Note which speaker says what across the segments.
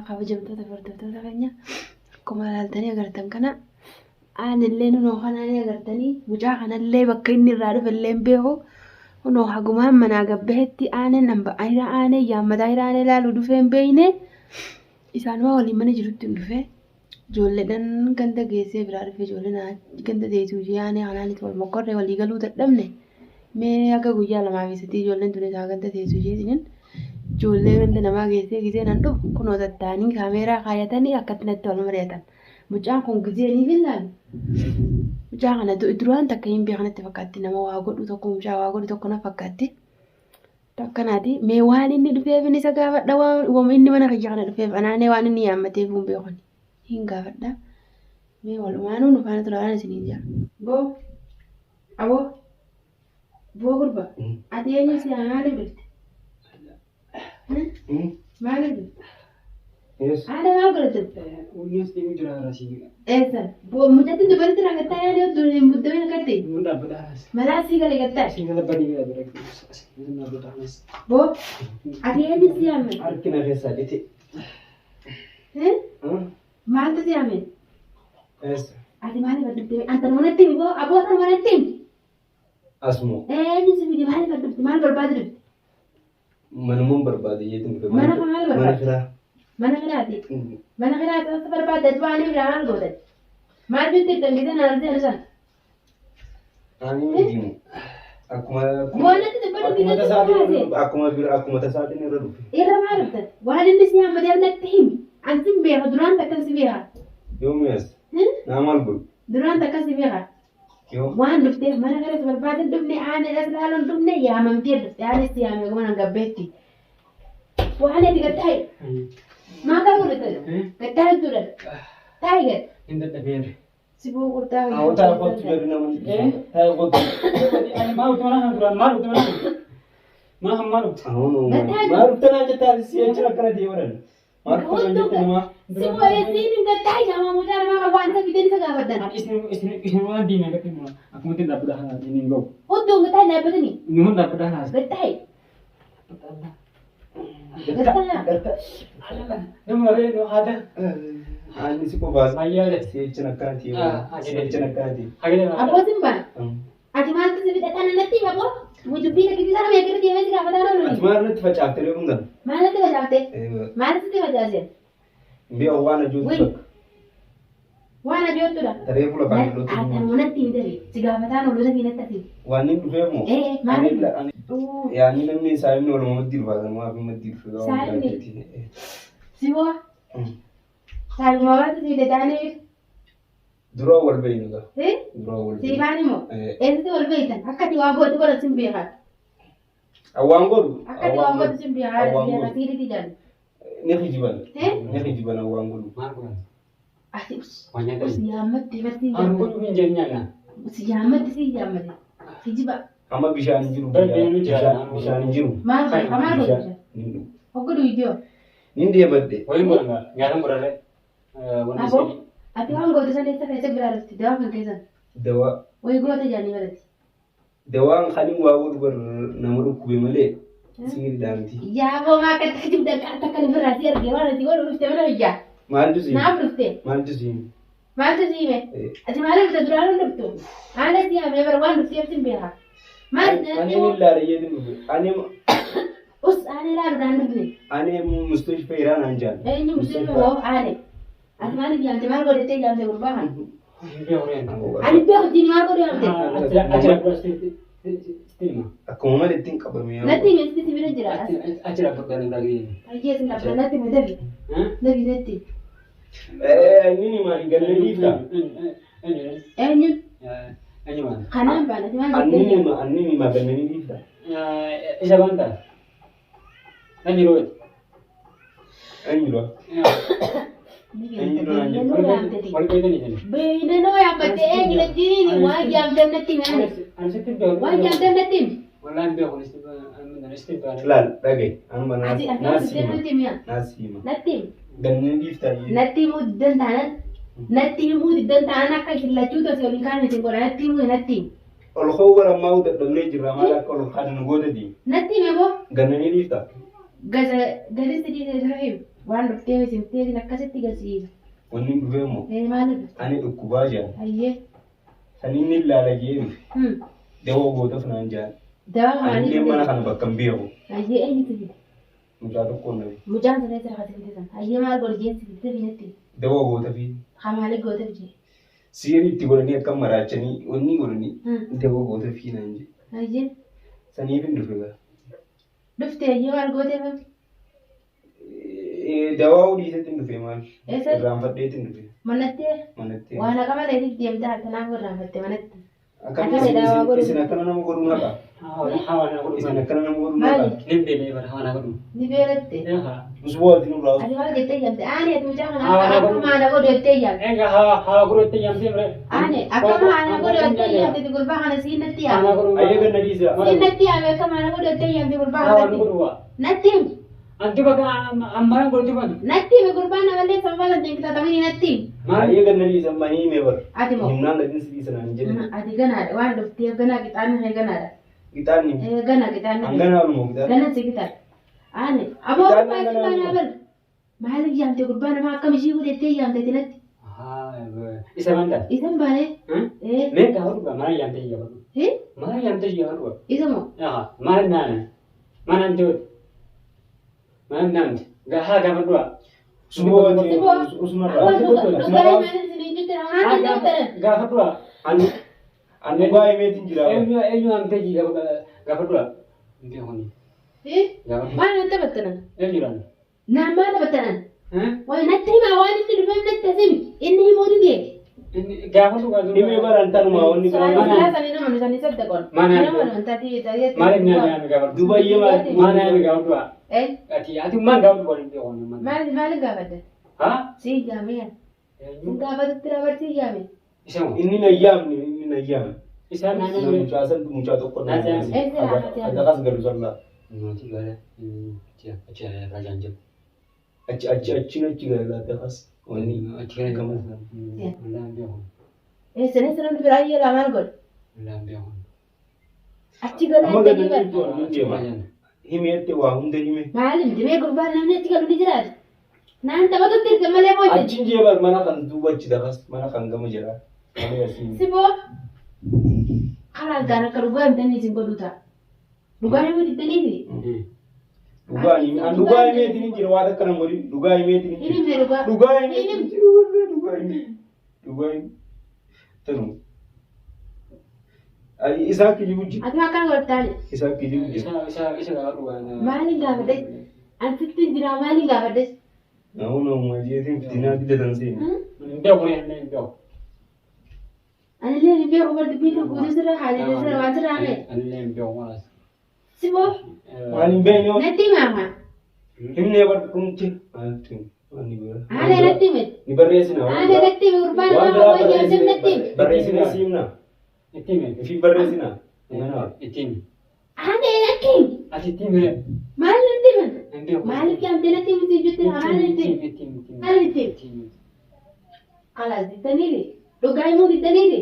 Speaker 1: Kabajamtoota hordoftoota keenya, akkuma ilaaltanii agartan kana aanillee nunoo kanaan agartanii mucaa kanallee bakka inni irraa dhufe illee hin beeku. Kunoo hagumaan manaa gabbahetti aaneen ayira aanee yaammataa ayira aanee ilaaluu dhufee hin beekne, isaanuma waliin mana jirutti hin dhufe. Ijoolleedhaan ganda geessee biraa dhufe, ijoolleen ganda teessuu ishee aanee kanaanis wal mokkorree walii galuu dadhabne. Mee haga guyyaa 2 fi 3 ijoolleen tun isaa ganda teessuu isheetiin ijoollee ganda namaa geessee gisee nan dhufu kunoo tattaanii kaameeraa kaayatanii akkatti natti wal mari'atan. Mucaan kun gizee ni ilaalu. Mucaa kana duraan takka hin beekan natti fakkaatti, nama waa godhu tokko, mucaa waa godhu tokko na fakkaatti. Akkanaati, mee waan inni dhufeef inni isa gaafadha, waan inni mana kiyya kana dhufeef anaanee waan inni yaammateef hin beekan hin gaafadha. Mee walumaanuu nu faana turaan isiniin jira. Boo aboo boo gurba, ati eenyu si maaliif dhufte? Maaliif dhufte? Haadha maal godhate?
Speaker 2: Guyyaas deemuu jira rasii.
Speaker 1: Eessa? Boo mucatti dubartii irraa gattaa yaadee oddoo hin buddameen akkatti?
Speaker 2: Mun dhaabbata haras.
Speaker 1: Malaa sii galee gattaa?
Speaker 2: Siin gala badii bira bira. Siin dhaabbata haras.
Speaker 1: Boo ati eenyu si yaame?
Speaker 3: Harki na keessaa cite.
Speaker 1: Maaltu si yaame?
Speaker 3: Eessa?
Speaker 1: Ati maaliif dhufte? Anta manatti himi, boo aboo tan manatti himi.
Speaker 3: Asmoo.
Speaker 1: Eenyu si fide? Maaliif dhufte? Maal barbaade dhufte?
Speaker 3: Manumaan barbaade jeetiin dhufe.
Speaker 1: Mana kan maal
Speaker 3: Mana
Speaker 1: barbaade?
Speaker 3: firaa.
Speaker 1: Mana kiraati. Mana kiraati osoo barbaadde ati waan biraa maal gootan? Maal bitti ittiin gisee naan seenu san?
Speaker 3: Ani miti. Akkuma
Speaker 1: Boonatti dubbadhu
Speaker 3: akkuma
Speaker 1: gisee
Speaker 3: tasaatiin
Speaker 1: haasee.
Speaker 3: Akkuma bira akkuma tasaatiin irra dhufe.
Speaker 1: Irra maal dhuftan? Waan inni si hammatee natti himi. An sin beeka, duraan takka si beeka.
Speaker 3: Yoomii as? Naa maal godhu?
Speaker 1: Duraan takka si beeka.
Speaker 3: Yoo
Speaker 1: Waan dhufteef mana kanas barbaade dhufne, aaneedhas laaluun dhufne, yaamamtee dhufte, aanes si yaame mana gabbeetti. Waan ati gattaa'i. Maa kan godhatan? Gattaa'i turan. Taa'i gad.
Speaker 2: Hin dadhabeera.
Speaker 1: Si boo qurxaa.
Speaker 3: Awwa, taa'e kottu jedhu namni. Taa'e kottu.
Speaker 2: Ani maal dhufte mana kana duraan, maal dhufte mana kana? Mana kan maal dhufte?
Speaker 3: Maal dhufte naan jettaa, si jechuun akkana ta'e godhan. Maal dhufte naan jette namaa?
Speaker 1: Si boo eessiin hin gattaa'i jaamaa mucaa namaa kan waan isa fideen isa gaafatan.
Speaker 2: Ani isin isin isin waan diimee gatti mura. Akkuma ittiin dhaabbata haala inni hin gahu.
Speaker 1: Hudduu gattaa'i dhaabbatanii.
Speaker 2: Inni hun dhaabbata haala.
Speaker 1: Gattaa'i.
Speaker 3: Gatta.
Speaker 2: Nama warreen nu haata.
Speaker 3: Ani si qofaas.
Speaker 2: Ayyaale.
Speaker 3: Si jechuun akkana ta'e. Si jechuun akkana ta'e.
Speaker 2: Hagina.
Speaker 1: Abbootiin baana. Ati maaltu si fide kana natti hima boo? Dubbii takkitii sana meeqa irra deemee si gaafataa oolu?
Speaker 3: Ati maal irratti facaaftee reefuun kana?
Speaker 1: Maal natti facaafte? Maal sitti facaase?
Speaker 3: Biyya waan ajoottu
Speaker 1: Wai.
Speaker 3: takka.
Speaker 1: Waan ajoottudha.
Speaker 3: Reefu lafaan lolootti.
Speaker 1: Ati natti hin darbe. Si gaafataan oolu safii natti hafi.
Speaker 3: Waan inni dhufeef moo?
Speaker 1: Ee, maal inni?
Speaker 3: Yaani namni saayimni waluma maddii dhufa, sanumaaf maddii dhufe.
Speaker 1: Saayimni? Si boo? Saayimuma maaltu si fide taanee?
Speaker 3: Dura wal beeynu gaa.
Speaker 1: Eh?
Speaker 3: Dura wal
Speaker 1: Si
Speaker 3: beeynu.
Speaker 1: baan immoo?
Speaker 3: Eh.
Speaker 1: Eessatti wal beeytan? Akka ati waa gootu godhan sin beekan.
Speaker 3: Awwaan godhu.
Speaker 1: Akka ati waa godhu sin beekan.
Speaker 3: Awwaan
Speaker 1: Haadha
Speaker 3: godhu.
Speaker 1: siiriitti jaallu.
Speaker 3: Ni kijiban.
Speaker 1: Eh?
Speaker 3: Ni kijiban, awwaan godhu.
Speaker 2: Maal godhan?
Speaker 1: Ati us.
Speaker 2: Waan nyaatan.
Speaker 1: Us yaammatti barsi
Speaker 2: Ani
Speaker 1: yaammatti.
Speaker 2: godhu hin jenne nyaanna.
Speaker 1: Us yaammatti si yaammate. Kijiba.
Speaker 3: Amma bishaan hin jiru.
Speaker 2: Barbeen jira.
Speaker 3: Bishaan hin jiru.
Speaker 1: Maal godha? Maal godhu?
Speaker 3: Bishaan hin dhugu.
Speaker 1: Hoggodhu iyyoo.
Speaker 3: Nin deebadde.
Speaker 2: Wayiin godhan nyaatan godharree. Wanti
Speaker 1: Aboo.
Speaker 2: isin.
Speaker 1: Ati waan goote san eessa keessa biraa dhufti? Dawaa kan keessan.
Speaker 3: Dawaa.
Speaker 1: Wayi goota jaanii barati.
Speaker 3: Dawaan kan hin waa godhu bar nama dhukkube malee siiriidhaa miti.
Speaker 1: Yaa boo, maa akka kijibda akka kan birraa si argee waan ati godhu dhufte mana biyyaa.
Speaker 3: Maaltu si hime?
Speaker 1: Naaf dhufte.
Speaker 3: Maaltu si hime?
Speaker 1: Maaltu si hime? Ati maaliif dhufte? Duraan hin dhuftu? Haala si yaamee bara waan dhufteef sin beeka. Maal
Speaker 3: Ani ni ilaala jeetiin dhufe. Ani
Speaker 1: Us ani ilaaluudhaan dhufne.
Speaker 3: ani mustashfa Iraan an jaan.
Speaker 1: Eenyu musliima hoo aane? Ati maaliif yaamte? Maal godhattee yaamte gurbaa kana?
Speaker 2: Hin beeku reen.
Speaker 1: Ani beeku ittiin maal godhu yaamte?
Speaker 2: Achi dhaabbata sitti hima.
Speaker 3: Akkuma malee ittiin qabame yaa.
Speaker 1: Natti hime, sitti bira jira.
Speaker 2: Achi dhaabbata biraa gadi.
Speaker 1: Ayyee sin dhaabba, natti hime dafi. Dafi natti.
Speaker 3: Eh, inni maali gallee dhiifta?
Speaker 1: Eenyu?
Speaker 2: Eenyu maal?
Speaker 1: Kanaan baana ati maal
Speaker 3: Anni
Speaker 1: jettee?
Speaker 3: nima anni nima gallee dhiifta.
Speaker 2: Isa baanta. Eenyu rooti?
Speaker 3: Eenyudha?
Speaker 1: Beeynanoo yaamteti.
Speaker 2: Wal beekanii jenna.
Speaker 1: Beeynanoo yaammatte eenyu lajjiin waan yaamteef natti hime ani.
Speaker 2: Ani sitti beeku.
Speaker 1: Waan yaamteef natti hime.
Speaker 2: Wallaan beeku sitti beeku.
Speaker 3: Laal dhagaye. Amma
Speaker 1: Ati ati
Speaker 3: naas
Speaker 1: dhufte
Speaker 3: hima.
Speaker 1: natti hime.
Speaker 3: Naas hima.
Speaker 1: Natti hime.
Speaker 3: Gallee dhiifta.
Speaker 1: Natti himuu diddan taanan, natti himuu diddan taanan, akka isin lachuu tose waliin kaan isin godha, natti himuu natti hime.
Speaker 3: Ol ka'uu bara ammaa dadhabnee jirra, maal akka ol kaanu nu gootati.
Speaker 1: Natti hime boo.
Speaker 3: Gannanii dhiifta.
Speaker 1: Gaza gadi si dhiisee jira hime. Waan dhuftee simteetiin akkasitti gasiisa.
Speaker 3: Wanni dhufee immoo
Speaker 1: Maaliif dhufte?
Speaker 3: ani dhukkubaa jaan.
Speaker 1: Hayyee.
Speaker 3: Saniin inni ilaala jee dhufe. Dawoo gootaaf naan jaan.
Speaker 1: Dawaa
Speaker 3: Anillee
Speaker 1: maaliif
Speaker 3: mana
Speaker 1: fide?
Speaker 3: kana bakka hin beeku.
Speaker 1: Hayyee eenyutu fide?
Speaker 3: Mucaa tokkoon na fide.
Speaker 1: Mucaan sana eessa rakkate fide sana? Hayyee maal godhe jeen si fide finatti?
Speaker 3: Dawoo gootafi.
Speaker 1: Haa maaliif gooteef jee?
Speaker 3: Seerii itti godhanii akka maraachanii wanni godhanii dawoo gootafi naan jee.
Speaker 1: Hayyee.
Speaker 3: Saniif hin dhufe gaa.
Speaker 1: Dhufte hayyee maal gooteef?
Speaker 3: Dawaa dhiisetti hin dhufe maal?
Speaker 1: Eessatti?
Speaker 3: Irraanfadheetti hin dhufe.
Speaker 1: Manatti?
Speaker 3: Manatti.
Speaker 1: Waan haqa maleetiif deemtaa kanaaf irraanfatte manatti.
Speaker 3: Akkamitti
Speaker 1: Akkami dawaa godhu?
Speaker 3: isin akkana nama godhuu naqa?
Speaker 2: Hawa na godhu.
Speaker 3: Isin akkana nama godhuu
Speaker 1: Maali?
Speaker 3: naqa?
Speaker 2: Nin beelee bara hawa na godhu.
Speaker 1: Ni beelatte.
Speaker 2: Egaa
Speaker 3: Usboo ati nurraa
Speaker 1: Ati maal jettee yaamte? Ani ati mucaa kana
Speaker 2: Hawa na godhu.
Speaker 1: akkama haala godhu jettee yaamte.
Speaker 2: Egaa hawa hawa godhu itti yaamtee bire.
Speaker 1: Ani akkama haala godhu jettee yaamte gurbaa kana siin natti
Speaker 2: Hawa
Speaker 1: yaame.
Speaker 2: godhu.
Speaker 3: Ayyee ganna dhiisa.
Speaker 1: Siin natti yaame akkama haala godhu jettee yaamte gurbaa
Speaker 2: Hawa
Speaker 1: kana.
Speaker 2: godhu waa.
Speaker 1: Natti himi.
Speaker 2: Anti bakka ammaraan godhu dubatu.
Speaker 1: Natti himi gurbaa namallee sababa san tinkisatamanii natti himi.
Speaker 2: Maal?
Speaker 3: Ayyee ganna dhiisa amma ni hime bar.
Speaker 1: Ati moo?
Speaker 3: Himnaan gadin si dhiisa naan jedhe.
Speaker 1: Ati ganaadha waan dhufteef ganaa qixaanni kee ganaadha.
Speaker 3: Qixaanni.
Speaker 1: Gana qixaanni kee.
Speaker 3: Hanganaa olmoo qixaanni.
Speaker 1: Gana si qixaadha. Ani aboo
Speaker 3: Qixaanni
Speaker 1: gurbaa si
Speaker 3: hanganaa
Speaker 1: baanaa
Speaker 3: olmoo.
Speaker 1: bar. Maaliif yaamte gurbaa namaa akkam ishii godhettee yaamte tinatti?
Speaker 2: Isa maal taate?
Speaker 1: Isan baanee?
Speaker 2: Mee gaafa dhugaa maal yaamtee iyya godhu? Maal yaamtee iyya godhu?
Speaker 1: Isa moo?
Speaker 2: Maal naane? Maal namti? Maal namti? Haa gaafa dhugaa.
Speaker 3: Usboo ati
Speaker 1: Usboo.
Speaker 3: usumarraa.
Speaker 1: Aboo dhugaa himaanii isin jechuudha. Maal ta'e?
Speaker 2: Gaafa dhugaa.
Speaker 3: Ani ani dhugaa himeetiin jira.
Speaker 2: Eenyu eenyu yaamtee iyya gaafa dhugaa? Beekuni. Gaafa
Speaker 1: Maal natti taphattanan?
Speaker 2: eenyu dhaan?
Speaker 1: Naan maal taphattanan? Wayi natti himaa waan inni dhufeef natti himi. Inni himuu didee.
Speaker 2: Gaafa dhugaa.
Speaker 3: Himee baraan tanumaa wanni biraa.
Speaker 1: Silaa sanii nama sanii sadda qol.
Speaker 2: Maal
Speaker 1: Nama wantaati taatee.
Speaker 2: Maal nyaanni gaafa dhugaa?
Speaker 3: Duuba iyyee maal?
Speaker 2: Maal nyaanni gaafa dhugaa?
Speaker 1: Eh
Speaker 2: Ati ati maal gaafa dhugaa hin beekuni.
Speaker 1: maal maal gaafadda?
Speaker 2: Haa?
Speaker 1: Si yaame yaa. Sin gaafatutti rabarsi yaame.
Speaker 2: Isa moo?
Speaker 3: Inni na yaamne inni na yaamne.
Speaker 2: Isa naannoo.
Speaker 3: Mucaa san mucaa tokko na yaamne.
Speaker 1: Eessa raafate?
Speaker 3: Adaqas galu sallaa.
Speaker 2: Mootii gara achi rajaan jiru.
Speaker 3: Achi achi achi achi gara adaqas. Wanni
Speaker 2: Achi gara
Speaker 3: gama.
Speaker 2: Wallaan beeku.
Speaker 1: Eessa eessa namni biraa yeroo maal godhe?
Speaker 2: Wallaan beeku.
Speaker 1: Achi galaa
Speaker 3: Amma
Speaker 1: itti
Speaker 3: ganna
Speaker 1: bara.
Speaker 3: dhiiftu ni deema. Himeetti waa hunda hime.
Speaker 1: Maal himti gurbaan namni achi galu ni jiraata. Naan taphatutti erga malee booddee.
Speaker 3: Achiin jee bar mana kan duuba achi daqas mana kan gama jira. Malee asiin.
Speaker 1: Siboo karaa gaan akka dhugaa himtanii isin godhu ta'a. Dhugaa himuu diddaniifi.
Speaker 3: Dhugaa hime an dhugaa himeetiin hin jira waan akka nama godhin dhugaa himeetiin hin
Speaker 1: Hin
Speaker 3: jira.
Speaker 1: himne dhugaa.
Speaker 3: Dhugaa himeetiin hin jiru wallee dhugaa hime. Dhugaa hime. Tanuma. Ani isaa kijibu jira.
Speaker 1: Ati akkana godhattaani.
Speaker 3: Isaa kijibu jira.
Speaker 2: Isa isa isa gaafa dhugaa.
Speaker 1: Maaliin gaafadhe? Ani sitti hin jira maaliin gaafadhe?
Speaker 3: Namoonni uumaa jeetiin fitinaa didatan seeni.
Speaker 2: Hin beeku hin beeku.
Speaker 1: Anillee hin beeku bar dubbiin tokko guutuu sirra haajatee sirra waan sirra hame.
Speaker 2: Anillee hin beeku malas.
Speaker 1: Siboo
Speaker 3: Waan hin beekne
Speaker 1: natti himaama.
Speaker 3: himnee bar dhumte. Maaltu waan ni bira.
Speaker 1: Aanee natti hime.
Speaker 3: Ni barreessina.
Speaker 1: Aanee natti hime gurbaan
Speaker 3: Waan
Speaker 1: nama
Speaker 3: biraa
Speaker 1: wayyaa
Speaker 3: barreessine
Speaker 1: natti hime.
Speaker 3: barreessine siimna.
Speaker 2: Itti hime.
Speaker 3: Ifii barreessina. Ganaa.
Speaker 2: Itti hime.
Speaker 1: Aanee natti hime.
Speaker 2: Ati itti hime.
Speaker 1: Maal natti hime?
Speaker 2: Hin beeku.
Speaker 1: Maaliif yaamtee natti himti jettee maal natti hime?
Speaker 2: Itti hime. Itti hime.
Speaker 1: Maal natti hime?
Speaker 2: Itti hime.
Speaker 1: Kalaas diddaniiti. Dhugaa himuu diddaniiti.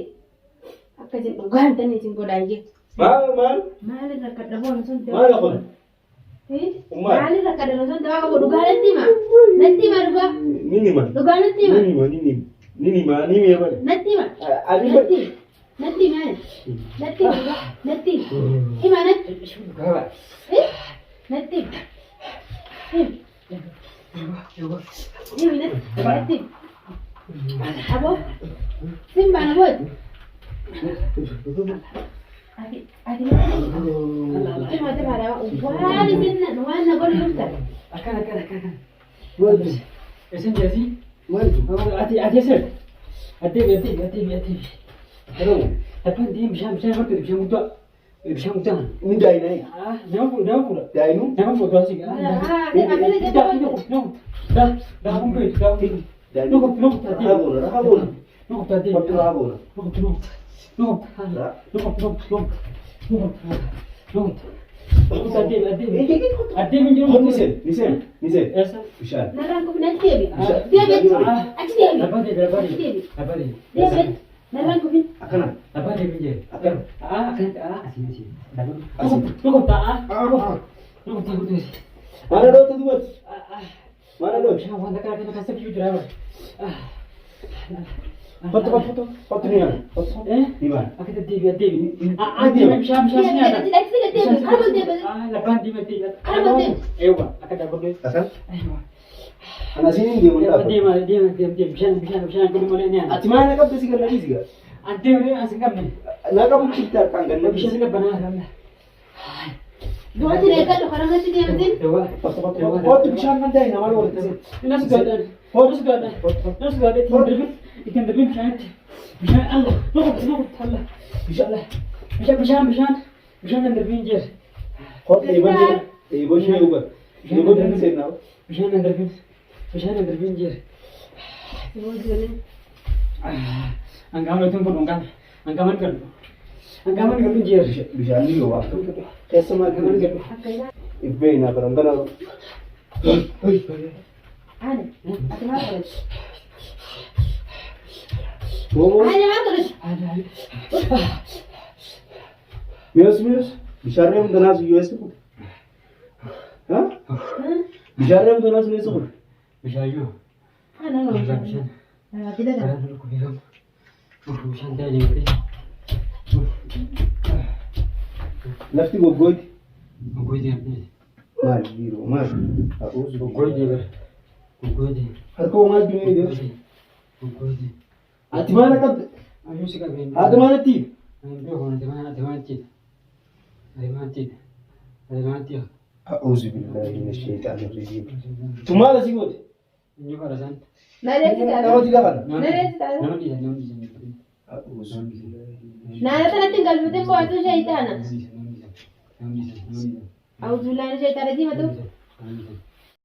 Speaker 1: Akka isin dhugaa himtanii isin godhaayyee.
Speaker 3: Maal maal
Speaker 1: Maaliif rakkadha boonu sun
Speaker 3: maal kun? Maal?
Speaker 1: Maaliif rakkadha sun dawaa qabu dhugaa natti hima. Natti hima dhugaa.
Speaker 3: Ni hima.
Speaker 1: Dhugaa natti hima.
Speaker 3: Ni hima ni hima. Ni hima ni hima bare.
Speaker 1: Natti hima.
Speaker 3: Ani
Speaker 1: Natti hima. Natti hima. Natti hima dhugaa. Natti hima. Hima natti.
Speaker 2: Dhugaa.
Speaker 1: Natti hima. Hima. Himi natti. Natti hima. Aboo. Simbaan aboo. Ati ati natti hima. Hima waan isin waan na godhu dhuftan.
Speaker 2: Akkana akkana akkana. Isin jeesi. Ati ati eessa? Ati ati ati ati. Abbaan deem bishaan bishaan farda bishaan guddaa bishaan guddaa.
Speaker 3: Ni daayinaa.
Speaker 2: Ah nama fuudha nama fuudha.
Speaker 3: Daayinuu.
Speaker 2: Nama fuudha asii. Da da kun beeku da kun.
Speaker 3: Daayinuu.
Speaker 2: Nuku nuku
Speaker 3: Rahaa goona rahaa goona.
Speaker 2: Nuku taatee.
Speaker 3: Fardi rahaa goona.
Speaker 2: Nuku nuku nuku nuku nuku nuku nuku nuku taatee adeemi adeemi jiru.
Speaker 3: Kun ni seen ni seen ni seen.
Speaker 2: Eessa?
Speaker 3: Bishaan.
Speaker 1: Narraan kun natti deebi. Deebi achi deebi.
Speaker 2: Abbaa deebi abbaa
Speaker 1: Achi
Speaker 2: deebi
Speaker 1: deebi.
Speaker 2: abbaa deebi.
Speaker 1: Deebi. Narraan kun
Speaker 3: Akkana.
Speaker 2: Abbaa deebi jee.
Speaker 3: Akkana.
Speaker 2: Ah akkanatti ah asii asii.
Speaker 3: Asii.
Speaker 2: Nuku ta'a. Nuku ta'a guddisi.
Speaker 3: Maal dhaloota duubatti? Maal na dhooti?
Speaker 2: Bishaan waan takka kana keessa biyyuu jira bara.
Speaker 3: Kottu kottu kottu kottu ni baana. Kottu ni baana.
Speaker 2: Akka deddeebi deddeebi. Adeema bishaan bishaan si nyaata. Labbaan deema deema. Eewwa akka daballee.
Speaker 3: Asan?
Speaker 2: Eewwa.
Speaker 3: Ana siin hin deemu dhaabba.
Speaker 2: Deema deema deema deema bishaan bishaan bishaan godhu malee ni
Speaker 3: Ati maal na qabde si ganna dhiisi gaa?
Speaker 2: Adeema as hin qabne.
Speaker 3: Na qabu chitti harkaan ganna dhiisi.
Speaker 2: Bishaan qabbanaa.
Speaker 1: Du'atti eeggadhu karamatti deemtin.
Speaker 2: Eewwa.
Speaker 3: Kottu kottu kottu kottu bishaan kan ta'e namaan walitti seen.
Speaker 2: Nas gaadhaan. Nas gaadhaan. Nas gaadhaan ittiin darbin ittiin darbin bishaanitti. Bishaan alla. Nuqut nuqut alla. Bishaan bishaan bishaan bishaan bishaan nan darbin jeer.
Speaker 3: Kottu eeboo jira. Eeboo ishee eeboo. Eeboo danni seenaa.
Speaker 2: Bishaan nan darbin bishaan nan darbin jeer. Angaama ittiin kun ungaan angaama galu angaama galu jeer.
Speaker 3: Bishaan ni yoo waaftu. Keessa maal
Speaker 2: Angaama galu.
Speaker 3: Ibbee naa baran banaa.
Speaker 1: Ani ati maal godhate?
Speaker 3: Boo.
Speaker 1: Ani maal godhate?
Speaker 3: Mi'oos mi'oos. Bishaan reefu tanaas iyyuu eessa kutu? Bishaan reefu tanaas eessa kutu?
Speaker 2: Bishaan yoo.
Speaker 1: Ana
Speaker 2: Bishaan bishaan.
Speaker 1: Ati daga.
Speaker 2: Karaan dhukkubee qabu. Bishaan ta'e deemtee.
Speaker 3: Lafti goggooti.
Speaker 2: Goggootii deemtee.
Speaker 3: Maal biiroo maal? Hafuus
Speaker 2: Goggootii bara. Goggootii.
Speaker 3: Harka homaa addunyaa deemu.
Speaker 2: Goggootii.
Speaker 3: Ati maal qabde?
Speaker 2: Ayyuu si qabeen.
Speaker 3: Haati maalatti? A'uuzu billaahi mina shayitaani rajiim. Tu maal asii goote?
Speaker 1: Nareessi taate.
Speaker 3: Namatti lafa.
Speaker 1: Nareessi taate.
Speaker 3: A'uuzu billaahi.
Speaker 1: Naannoo sanatti hin galfatin bo'aatu shayitaana. Awuzuullaan shayitaana diimatu.